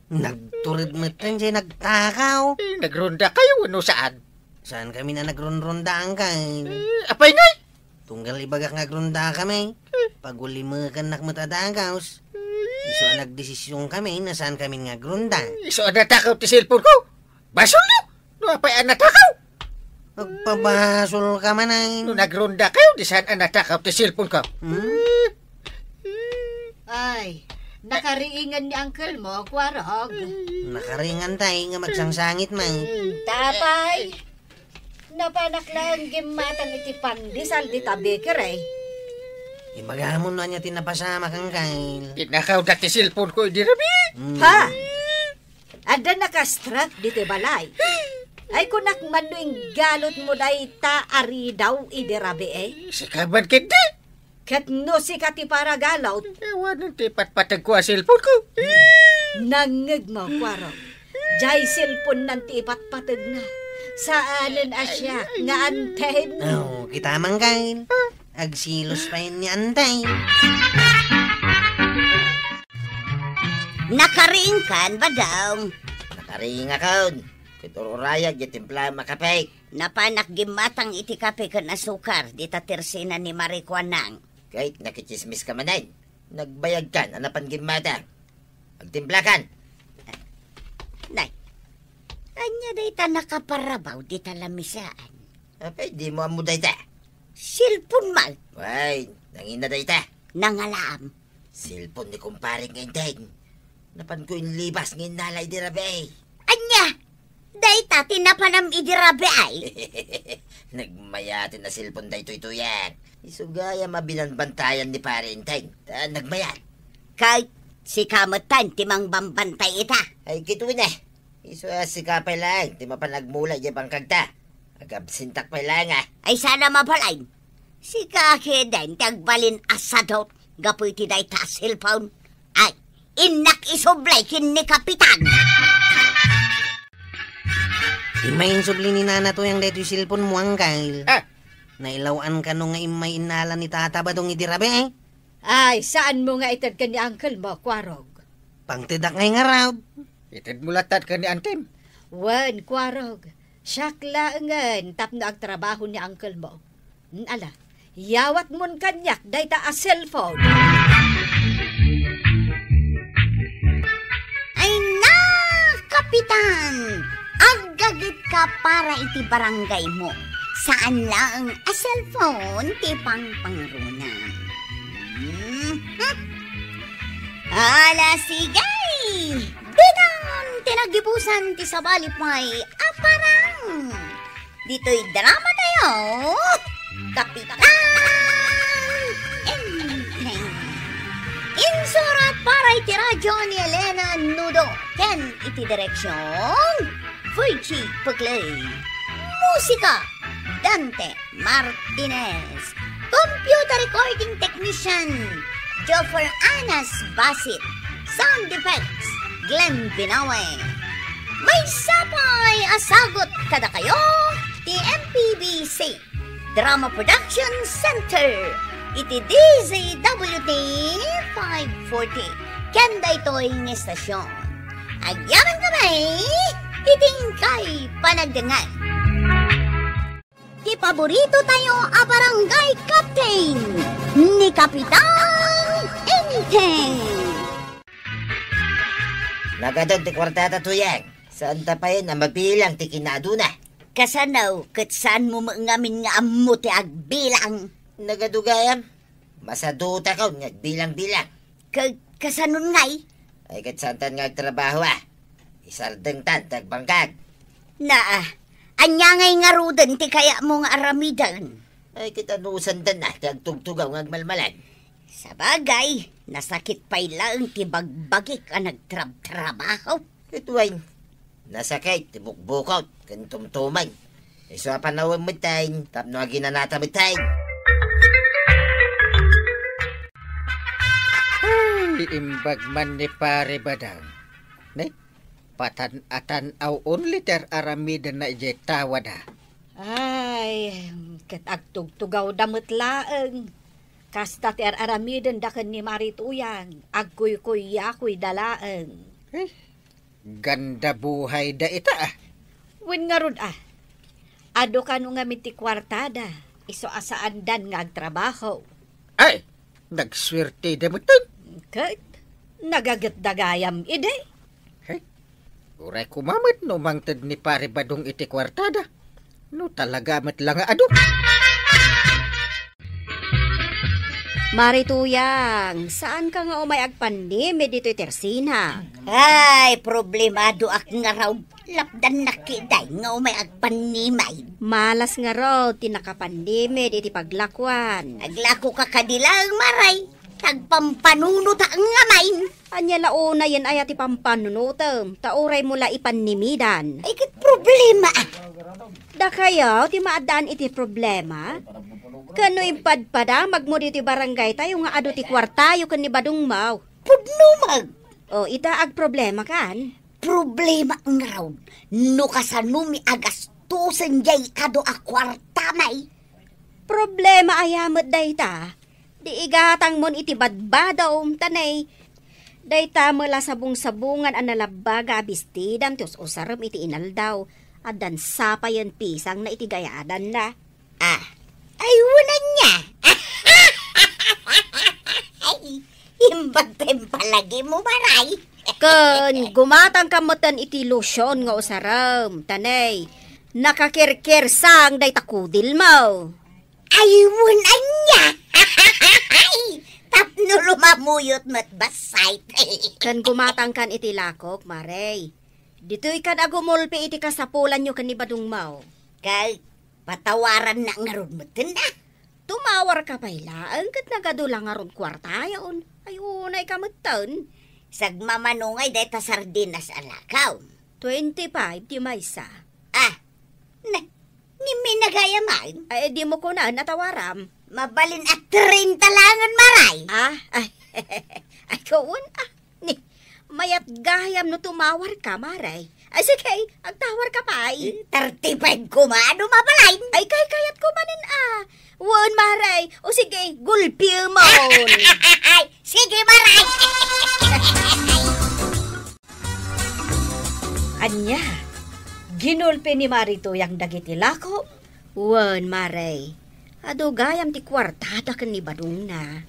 Nagtured metten diay nagtakaw. Eh, nagrondakayo wenno saan? Saan kami a nagrunronda, Angkel? Eh, apay ngay? Tunggal ibagak nga agrondakami, pagulimekennak met a dagus. Isu a nagdesisionkami no saan kami nga agronda. Isu a natakaw ti cellphone-ko. Basolyo! No apay a natakaw? Agpabasolka man ay. No nagrondakayo, di saan a natakaw ti cellphone-ko. Hmm? Ay, nakariingan ni uncle mo, Kuarog. Nakariingan tay nga agsangsangit man. Hmm, ta apay. Napanak laeng gimmatang iti pandesal dita bakery. Ibagamon no ania ti napasamak, Angkel. Tinakawda ti cellphone-ko idi rabii. Hmm. Ha? Adda nakastrek ditoy balay. Ay, kunak man no inggalotmo dayta a ridaw idi rabii, eh. Sika man ketdi? Ket no sika ti paragalot. Awanen ti ipatpategko a cellphone-ko. Nangngegmo, Kuarog. Diay cellphone-nan ti ipatpategna. Saanen a siak nga anten. Oh, kita, Angkel. Agsilos pay ni anten. Nakariingkan, Badong? Nakariingakon. Ket ur-urayag diay timplaam a kape. Napanak gimmatang iti kape ken asukar dita tersena ni Mare Kuanang. Ket nakitsismiska manen. Nagbayadkan a napan gimmatang. Agtimplakan. Nay, ania dayta nakaparabaw dita lamisaan? Apay, dimo ammo dayta? Cellphone man. Wen, nangina dayta. Nangalaam. Cellphone ni kumpare nga Enteng. Napanko inlibas nga innala idi rabii. Ania? Dayta ti napanam idi rabii? Nagmayaten a cellphone daytoy, Tuyang. Isu gayam a binanbantayan ni Pare Enteng. Ta nagmayat. Ket sika metten ti mangbambantay ita. Ay, kitaem. Isu a sika pay laeng ti mapan agmula idiay bangkagta. Agabsentak pay laeng a. Ay, saan a mabalin. Sika ketdin ti agbalin a sadut gapu iti dayta a cellphone. Ay, innak isubli ken ni Kapitan. Immay insubli ni Nana Tuyang daytoy cellphone-mo, Angkel. Ah. Nailaw-an kano nga immay innala ni Tata Badong idi rabii, eh? Ay, saanmo nga ited ken ni uncle-mo, Kuarog? Pangtedak ngay ngarud. Itedmo latta ken ni antem. Wen, Kuarog. Siak laengen tapno agtrabaho ni uncle-mo. Hmm, ala, yawatmon kaniak dayta a cellphone. Ay na, Kapitan! Aggagetka para iti barangaymo. Saan laeng a cellphone ti pangpangrunam. Mhm. Ala, sige! Bitan ti nagibusan ti sabali pay a parang. Ditoy drama tayo, Kapitan Enteng. Insurat para iti radyo ni Elena Nudo ken iti direksyon, Virgie Peclay. Musika, Dante Martinez. Computer recording technician, Joffer Anas Basit. Sound effects, Glenn Binawe. Maysa pay a sagut Kadakayo ti M P B C Drama Production Center iti D Z W T five forty. Ken daytoy nga estasyon, agyaman kami iti inkay panagdengngeg. Ti paborito tayo a barangay captain, ni Kapitan Enteng. Nagadun ti kuartada, Tuyang. Saan ta payen a mabilang ti kinaaduna? Kasano, ket saanmo met ngamin nga ammo ti agbilang? Nagadu gayam. Masadutakon nga agbilang-bilang. Ka-, kasanon ngay? Ay, ket saantan nga agtrabaho, a. Isardengtan ti agbangkag. Naa, ania ngay ngaruden ti kayatmo nga aramiden? Ay, ket anusandan a ti agtugtugaw nga agmalmalad. Sabagay, nasakit pay laeng ti bagbagik a nagtrabtrabaho. Ket wen, nasakit ti bukbukot ken tumtumeng. Isu a panawen metten tapno aginanata metten. Ay, imbag man ni Pare Badang. Ne, patan-atan-aw only ti ar-aramidenna idiay tawada. Ay, ket agtugtugawda met laeng. Kasta ti ar-aramidenda ken ni Mari Tuyang, agkuykuyakuyda laeng. Eh, ganda buhayda ita, a. Wen ngarud, a. Adu kano ngamin ti kuartada, isu a saandan nga agtrabaho. Ay, nagsuerteda metten. Ket, nagagetda gayam idi. Hey, uray koma met no mangted ni Pare Badong iti kuartada. No talaga met la nga adu. Mari Tuyang, saanka nga umay agpannimid ditoy tersina? Ay, problemadoak ngarud. Lapdannak ketdi nga umay agpannimid. Malas ngarud ti nakapannimid iti paglakuan. Aglakoka kadi laeng, Maray. Agpampanunota ngamin. Ania la unayen aya ti pampanunotem, ta uraymo la ipannimidan? Ay, ket problema, a. Dakayo ti maaddaan iti problema? Ken no impadpadamagmo ditoy barangaytayo nga adu ti kuartayo ken ni Badongmo. Pudno met. O, ita, agproblemakan? Problema ngarud no kasanomi a gastosen diay adu a kuartam, a. Problema aya met dayta? Di igatangmon iti badbadom, ta ne, dayta met la sabong-sabongan a nalabbaga a bestidam ti us-usarem iti inaldaw, addan sapayen pisangna iti gayadanna. A, ay, wen ania. Ay, imbag ti impalagimo, Maray. Ken gumatangka metten iti lotion nga usarem, ta ne, nakakirkirsang dayta kudilmo. Ay, wen ania. Tapno lumamuyot met bassit. Ken gumatangkan iti lakok, Maray. Ditoykan a gumulpi iti kasapulanyo ken ni Badongmo. Ket patawarannak ngarud metten, a. Tumawarka pay laeng ket nagadu la ngarud kuartayon. Ay, unayka metten. Sagmamano ngay dayta sardinas a lakaw? Twenty-five ti maysa. A, ne, ngimmi na gayam. Ay, dimo kunan a tawaram. Mabalin a treinta laengen, Maray. A, ay, ay, kawan, a. Ni, mayat gayam no tumawarka, Maray. Ay, sige, agtawarka pay. Eh, thirty-five koma, adu mabalin? Ay, kaykayatko manen, a. Wen, Maray. O sige, gulpimon. Ay, sige, Maray. Ania, ginulpi ni Mari Tuyang dagiti lakom? Wen, Maray. Adu gayam ti kuartada ken ni Badongna.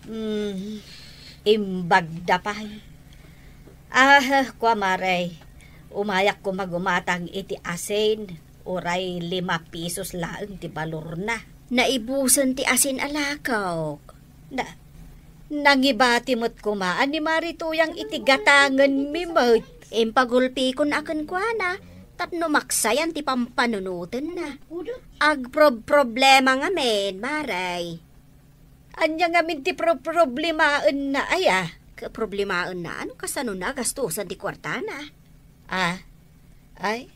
Hmm, imbagda pay. Ah, kua, Maray, umayak koma gumatang iti asin, uray lima pisos laeng ti balorna. Naibusen ti asin a lakok. Na, nangibati met koma a ni Mari Tuyang iti gatangenmi met. Impagulpikon a kenkuana, tapno maksayan ti pampanunotenna. Agprob-problema ngamin, Maray. Ania ngamin ti pro-, problemaenna, aya? Ka-, problemaenna? Ano kasano nagastusan ti kuartana? Ah, ay,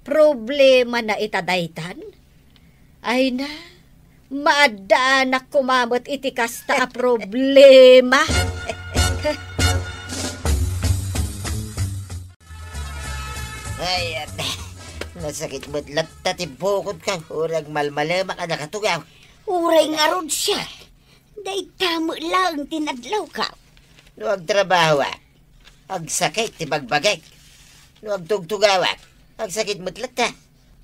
problemana ita daytan? Ay na, maaddaanak koma met iti kasta a problema. Ay, at, Nasakit met latta ti bukodko, uray agmalmalemak a nakatugaw. Uray ngarud siak, dayta met laeng ti nadlawko. No agtrabahoak, agsakit ti bagbagik. No agtugtugawak, agsakit met latta.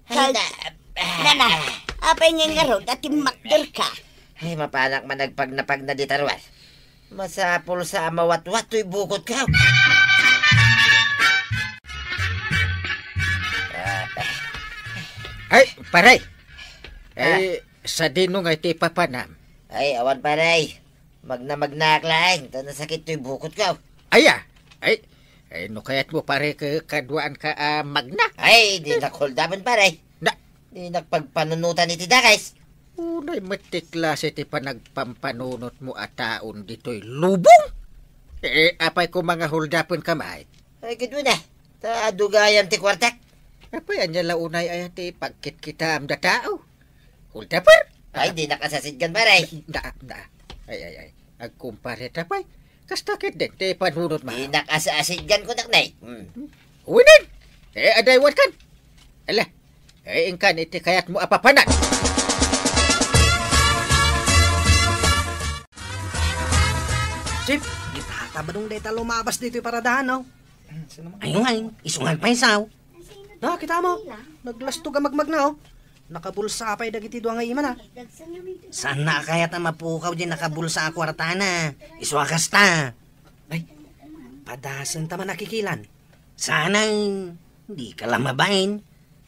Ay, Kag-, na-, ah, nana, apay ngay ngarud a timmakderka? Ay, mapanak man agpagnapagna dita ruar. Masapul sa a mawatwat toy bukodko. Ay, pare. Ay, Ah. Sadino ngay ti papanam? Ay, awan, pare. Magnamagnaak laeng, ta nasakit toy bukodko. Aya? Ay, ay, no kayatmo, pare, ka-, kaduaanka a magna? Ay, dinak holdapen, pare. Na- Dinak pagpanunutan iti dakes. Unay met ti klase ti panagpampanunotmo a taon ditoy lubong? Eh, apay koma nga holdapenka met? Ay, kadua na. Ta adu gayam ti kuartak. Apay, ania la unay aya ti pagkitkitaam da tao? Holdaper? Ay, dinak asasidgan, pare. Da, da. Ay, ay, ay. Agkumpare ta pay. Kasta ketdin ti panunotmo. Dinak asasidgan, kunak, nay. Hmm. Uwiden. Eh, adaywankan. Ala. Eh, inkan iti kayatmo a papanan. Chief, kita ta badong dayta lumabas ditoy paradahan, no? Sino man? Ayun nga, eh. Isu nga agpaysaw. Da, kita mo. Naglastog a magmagna, oh. Nakabulsa pay dagiti dua nga imana. Saan na kayat a mapukaw di nakabulsa a kuartana? Isu a kasta. Ay, padasen ta man a kikilan. Sana, di ka la mabain.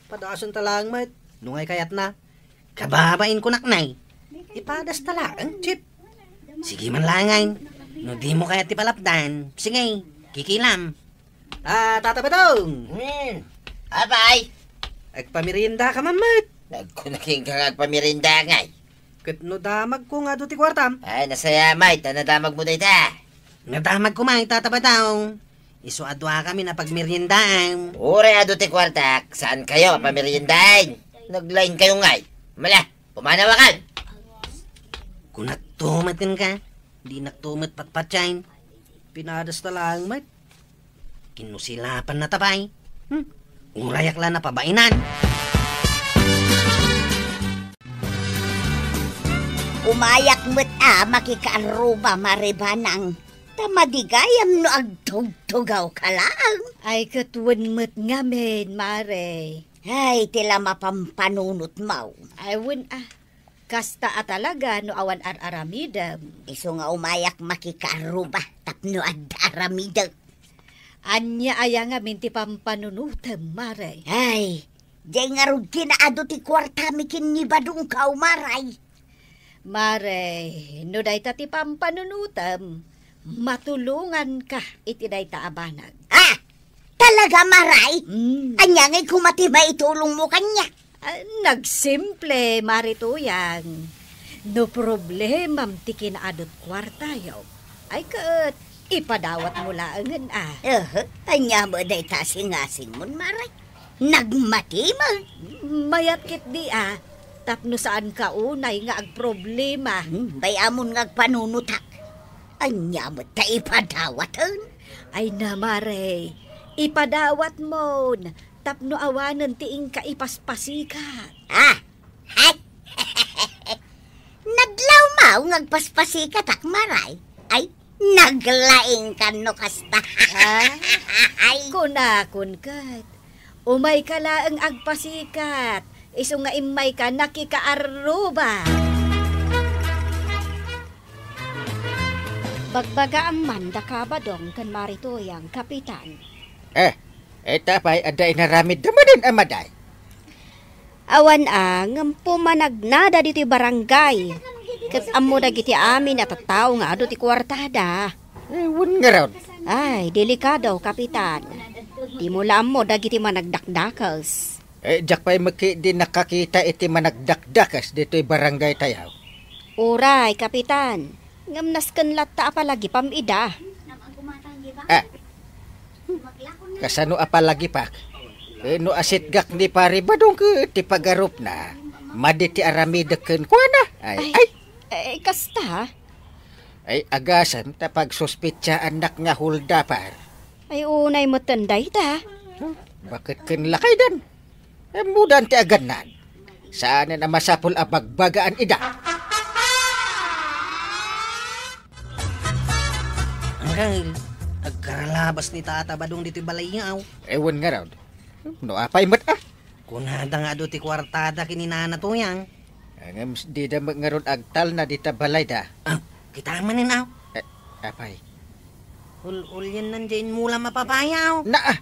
Padasen ta laeng met. No ngay kayatna. Kababain kunak, nay. Ipadas ta laeng, Chief. Sige man laeng, ay. No di mo kayat ti palapdan, sige, kikilam. Ah, Tata Badong! Hmm. Apay? Agpamerienda ka man met. Nagkunaking ka nga agpamerienda ngay. Ket no damag ko nga adu ti kuartam? Ay, nasaya, may, ta nadamag mo dayta. Nadamag ko, may, Tata Badong. Isu a duakami a pagmeriendaam. Uray adu ti kuartak, saan kayo a pameriendaen? Naglain kayo ngay. Mala, pumanawakan. Kunak to met kenka, dinak to met patpatiayen. Pinadas ta laeng met. Kinusilapan na ta pay. Hmm? Urayak la napabainan. Umayak met a makikaarruba, Mare Banang. Ta madi gayam no agtugtugawka laeng. Ay, ket wen met ngamin, Mare. Ay, ti la mapampanunotmo. Ay, wen a. Kasta a talaga no awan ar-aramidem. Isu nga umayak makikaarruba tapno adda aramidek. Ania aya ngamin ti pampanunotem, Mare? Ay, diay ngarud kinaadu ti kuartami ken ni Badongko, Mare. Mare, no dayta ti pampanunotem, matulonganka iti dayta a banag. Ah! Talaga, Mare? Mm. Ania ngay koma ti maitulongmo kaniak? Ah, nagsimple, Mare Tuyang. No problemam ti kinaadut kuartayo, ay ket ipadawatmo laengen a. Aha, ania met dayta a singasingmon, Mare? Nagmati met. Mayat ketdi a, tapno saanka unay nga agproblema. Hmm, bay-amon nga agpanunotak. Ania met ta ipadawaten? Ay na, Mare, ipadawatmon tapno awanen ti inka ipaspasikat. Ah! Ay! Nadlawmo nga agpaspasikatak, Mare. Ay, naglaingkan no kasta. Ah? Ay. Kunakon ket, umayka laeng agpasikat, isu nga immayka nakikaarruba. Bagbagaam man daka Badong ken Mare Tuyang, Kapitan. Eh, ita pay adda inaramidda manen a madi? Awan a, ngem pumanagnada ditoy barangay. Ket ammo dagiti amin a tattao nga adu ti kuartada. Eh, wen ngarud. Ay, delikado, Kapitan. Dimo la ammo dagiti managdakdakes. Eh, diak pay met ketdi nakakita iti managdakdakes ditoy barangay tayo. Uray, Kapitan. Ngem nasken latta a palagipam ida. Ah. Kasano a palagipak? Eh, no asitgak ni Pari Badong ket ti pagarupna, madi ti aramidek kenkuana. Ay, Ay, ay. eh, kasta? Ay, agasem ta pagsuspetsaannak nga holdaper. Ay, unay metten dayta. Huh? Baket ken lakaydan? Ammodan ti agannad. Saanen a masapul a bagbagaan ida. Angkel, agkaralabas ni Tata Badong ditoy balayyo. Ewan ngarud. No apay met, a? Kunada nga adu ti kuartada ken ni Nana Tuyang. Ngem dida met ngarud agtalna dita balayda. Ah, kita manen, aw. Eh, apay? Ul-, uliennan diay inmulam a papaya, aw. Na, ah.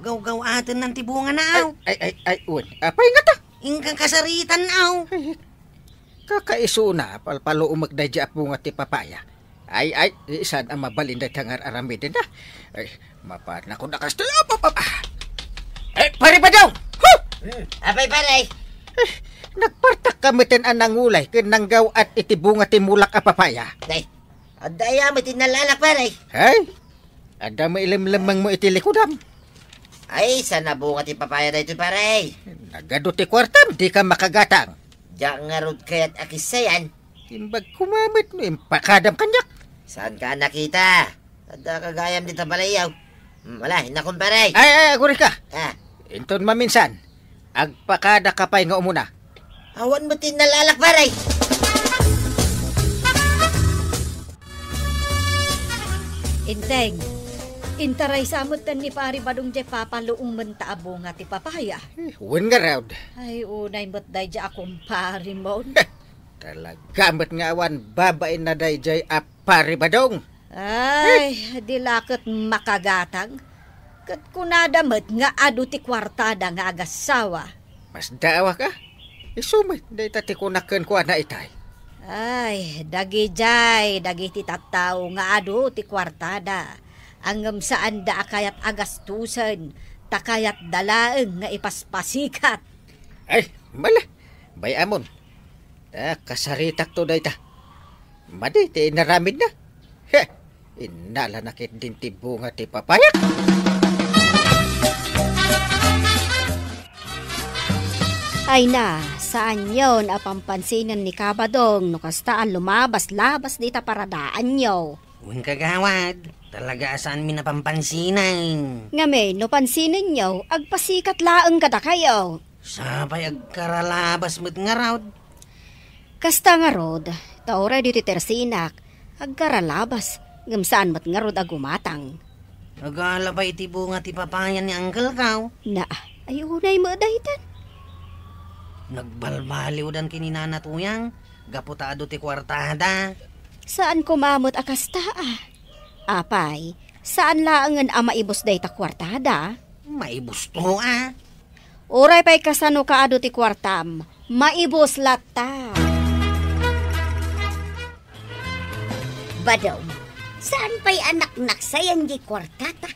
Gawgaw-atennan ti bungana, aw. Ay, ay, ay, ay, wen. Apay ngata? Inka kasaritan, aw. Ay, kakaisuna, palpaluomek daydi a bunga ti papaya. Ay, ay, saan a mabalin dayta nga ar-aramiden, a? Ay, mapanakon a kastoy. Ap, ap, ap, ah. Eh, Pare Badong! Huh! Hmm, apay, pare? Eh, nagpartak ka meten a nangulay ken nanggaw-at iti bunga ti mulak a papaya. Ay, adda aya met ti nalalak, pare? Ay, adda mailemlemmengmo iti likudam. Ay, saan a bunga ti papaya daytoy, pare? Nagadu ti kuartam, dika makagatang. Diak ngarud kayat a kissayan. Imbag koma met no impakadam kaniak. Saanka a nakita? Adda kagayam dita balayyo. Hmm, wala, innakon, pare. Ay, ay, aguray ka. Ah. Inton maminsan, agpakada ka pay nga umuna. Awan met ti nalalak, pare. Enteng, intaraysa metten ni Pare Badong diay papaluomenta a bunga ti papaya. Eh, wen ngarud. Ay, unay met daydi a kumparemon. Talaga met nga awan babainna daydiay a Pare Badong. Ay, di la ket makagatang. Ket kunada met nga adu ti kuartada nga agassawa. Masdaawak a. Isu met dayta ti kunak kenkuana itay. Ay, dagidiay dagiti tattao nga adu ti kuartada. Ngem saanda a kayat a gastusen, ta kayatda laeng nga ipaspasikat. Ay, mala. Bay-amon. Ta kasaritakto dayta. Madi ti inaramidna. He, innalana ketdin ti bunga ti papayak. Ay na, saanyon a pampansinen ni Kabadong no kasta a lumabas-labas dita paradaanyo. Wen, kagawad, talaga a saanmi a pampansinen. Ngamin, no pansinenyo, agpasikat laeng kadakayo. Sapay agkaralabas met ngarud. Kasta ngarud, ta uray ditoy tersinak, agkaralabas, ngem saan met ngarud a gumatang. Agala pay iti bunga ti papaya ni Uncle Kaw. Na, ay unay met daytan. Nagbalbaliwdan ken ni Nana Tuyang, gapu ta adu ti kuartada. Saan koma met a kasta, a. Apay, saan laengen a maibus dayta kuartada? Maibusto, a. Uray pay kasano kaadu ti kuartam, maibus latta. Badong, saan pay a naknaksayan di kuartata?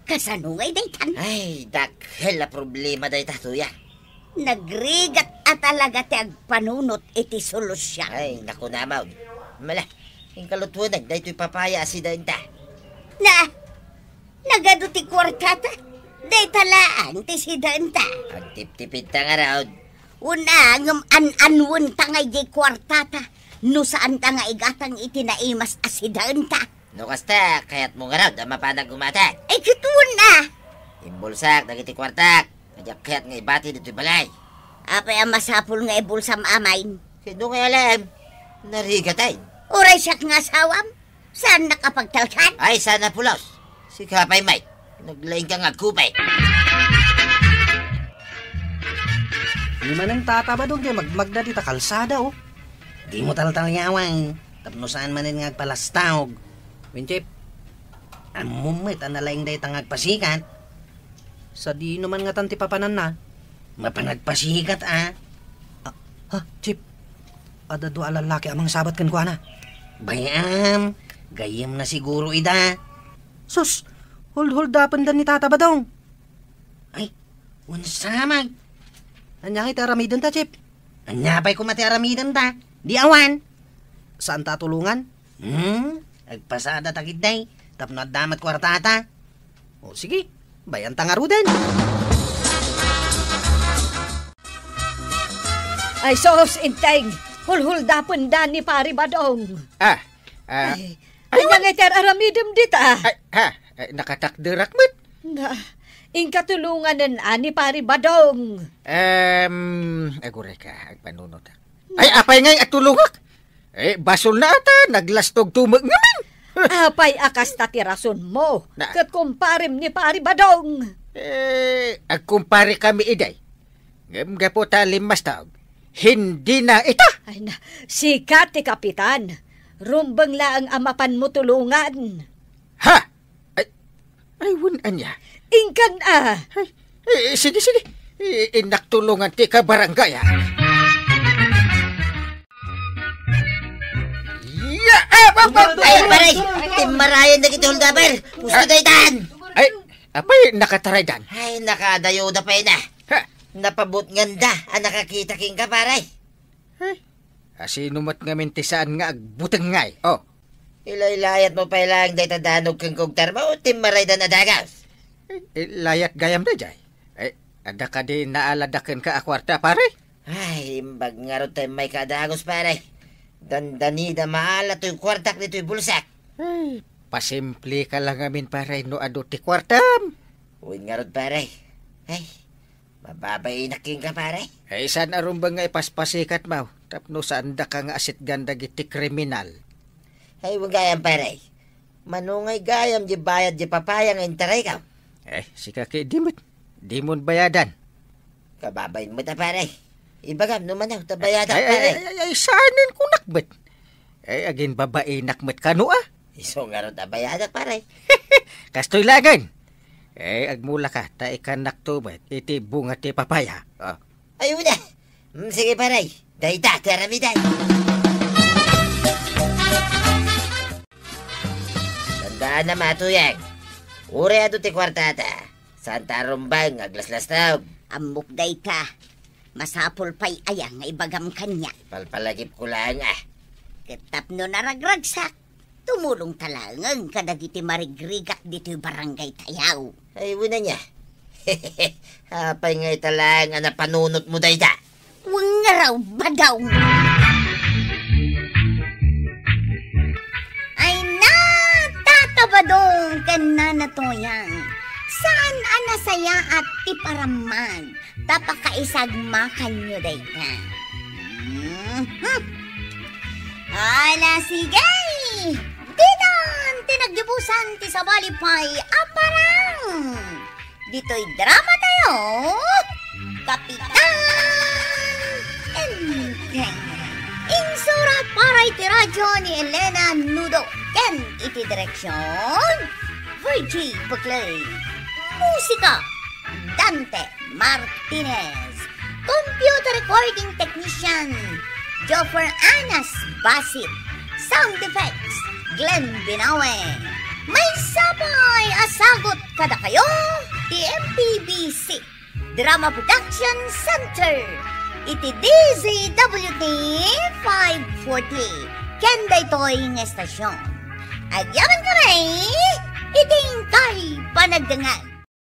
Kasano ngay daytan? Ay, dakkel a problema dayta, Tuya. Nagrigat a talaga ti agpanunot iti solusian. Ay, naku, namon. Mala, inkalutueneg daytoy papaya a sidaenta. Na, nagadu ti kuartata. Dayta laeng ti sidaenta. Agtiptipidta ngarud. Una, ngem an-anwenta ngay di kuartata. No saanta nga igatang iti naimas a sidaenta. No kasta, kayatmo ngarud a mapanak gumatang? Ay, ket una. Imbulsak dagiti kuartak. Diak kayat nga ibati ditoy balay. Apay a masapul nga ibulsam, amay? Ket no nga alam, narigatay. Uray siak nga asawam, saannak a pagtalkan? Ay, saan a pulos. Sika pay, Mike. Naglaing ka nga agkupay. Ni manen Tata Badong ti magmagda dita kalsada, o. Dimo taltaliawan, tapno saan manen nga agpalastawg. Wen, Chip, ammom met a nalaing dayta nga agpasikat. Sadino man ngatan ti papananna? Mapan agpasikat, a. Ah, ha, Chip? Adda dua a lallaki a mangsabat kenkuana. Bay-am, gayyemna siguro ida. Sus, hulhuldapenda ni Tata Badong. Ay, unsamag. Ania ngay ti aramidenta, Chip? Ania pay koma ti aramidenta? Di awan. Saanta a tulongan? Hmm? Agpasada ta ketdi, tapno adda met kuartata. O, sige, bay-anta ngaruden. Ay, sus, Enteng! Hulhuldapenda ni Pari Badong. Ah, ah, ay, ay, ania ngay ti ar-aramidem dita? Ay, ha? Ay, nakatakderak met. Nga, Inka tulonganen a ni Pari Badong. Em, aguray ka, agpanunotak. Ay, apay ngay a tulongak? Eh, basol na ata, naglastogto met ngamin. Apay a kasta ti rasonmo? Na- Ket kumparem ni Pari Badong. Eh, agkumpare kami iday. Ngem gapu ta limmastog, hindi na ita. Ay na, sika ti kapitan. Rumbeng laeng a mapanmo tulongan. Ha? Ay, ay, wen ania? Inkan a. Ay, eh, sige, sige. Eh, innak tulongan ti kabarangay, ah. Ya, ah, ba, ba, Ay, ba? Pare, timmarayan dagiti holdaper. Pusto Ah. daytan. Ay, apay, nakataraydan? Ay, nakadayoda pay na. Ha? Napabutnganda a nakakita kenka, pare. Ay, asino met ngamin ti saan nga agbuteng ngay? Oh. Ilaylayatmo pay laeng dayta danog ken kugtarmo, timmaraydan a dagas. Eh, layat gayam dayjay. Eh, adda kadi naalada kenka a kuarta, pare? Ay, imbag ngarud ta immayka a dagus, pare. Dandanida maala toy kuartak ditoy bulsak. Ay, pasimpleka la ngamin, pare, no adu ti kuartam. Wen ngarud, pare. Ay, mababainak kenka, pare. Ay, saan a rumbeng nga ipaspasikatmo tapno saandaka nga asitgan dagiti kriminal. Ay, wen gayam, pare. Mano ngay gayam di bayad di papaya nga intarayko? Eh, sika ketdi met. Dimon bayadan. Kababain met a, pare. Ibagam no mano ta bayadak, Ay, ay, pare. ay, ay, ay, saanen kunak met? Eh, agin babainak met kano, ah? Isu ngarud a bayadak, pare. Kastoy laengen. Eh, agmulaka, ta ikannakto met iti bunga ti papaya. Oh. Ay, una. Mm, sige, pare. Dayta ti aramidem. Tandaan na, matuyang. Uray adu ti kuartata, saanta a rumbeng nga aglaslastog. Ammok dayta. Masapul pay aya nga ibagam kaniak? Palpalagipko laeng, ah. Ket tapno naragragsak, tumulongta laengen kadagiti marigrigak ditoy barangay tayo. Ay, wen ania. Apay nga ita laeng a napanunotmo dayta? Wen ngarud, Badong. Ay na, Tata Badong ken Nana Toyang. Saan a nasayaat ti parammag ta pakaisagmakanyo dayta. Mhm. Ala, sige! Ditan ti naggibusan ti sabali pay a parang! Ditoy drama tayo, Kapitan Enteng. Insurat para iti radyo ni Elena Nudo ken iti direksyon, Virgie Buclay. Musika, Dante Martinez. Computer recording technician, Joffer Anas Basit. Sound effects, Glenn Binawe. Maysa pay a sagut kadakayo ti M P B C Drama Production Center iti D Z W T five forty ken daytoy nga estasyon. Agyaman kami iti inkay panagdengngeg.